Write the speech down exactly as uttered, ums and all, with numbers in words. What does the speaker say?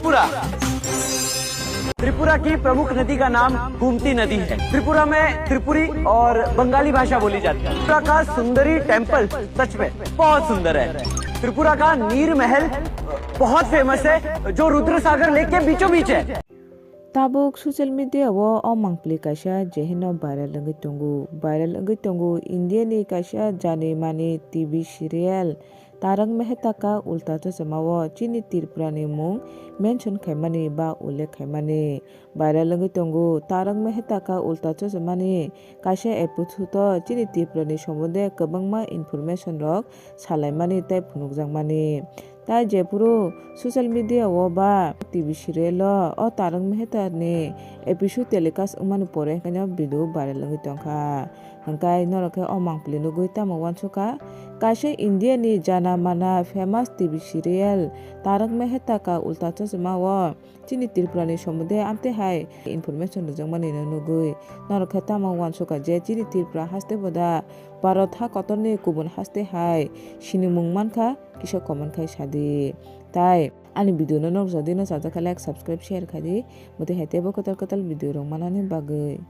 त्रिपुरा। त्रिपुरा की प्रमुख नदी का नाम गोमती नदी है। त्रिपुरा में त्रिपुरी और बंगाली भाषा बोली जाती है। त्रिपुरा का सुंदरी टेम्पल सच में बहुत सुंदर है। त्रिपुरा का नीर महल बहुत फेमस है, जो रुद्र सागर लेक के बीचों बीच है। Tabuk social media o o mangpili kaisa jehino viral wngwi tongo. Viral wngwi tongo India ni kaisa jani mani T V serial Tarak Mehta Ka Ulta Chashma o chini Tripura ni mung mention khaimani ba ullekh khaimani. Viral wngwi tongo Tarak Mehta Ka Ulta Chashma ni kaisa episode o chini Tripura ni sombonde kwbangma information rok salaimani tei phunukjakmani. Tai jephuru social media o ba T V serial o, o Tarak Mehta ni episode telecast wngmani pore hwnkhe video viral wngwi tongkha. Hwnkhe norok khe o mangpili nugwi tamo uansukha? Kaisa India ni jana mana famous T V serial Tarak Mehta Ka Ulta Chashma o chini Tripura ni sombonde amtwi hai information rwjakmani no nugwi norok khe tamo uansukha je chini Tripura haste boda Bharat ha kotor ni kubun haste hai sinimung mankha? Kisa comment khai sadi. Tai ani video no norok jodi no chajak khe like, subscribe, share khai di. Bwtwi hai teibo kwtal kwtal video rok manani bagwi.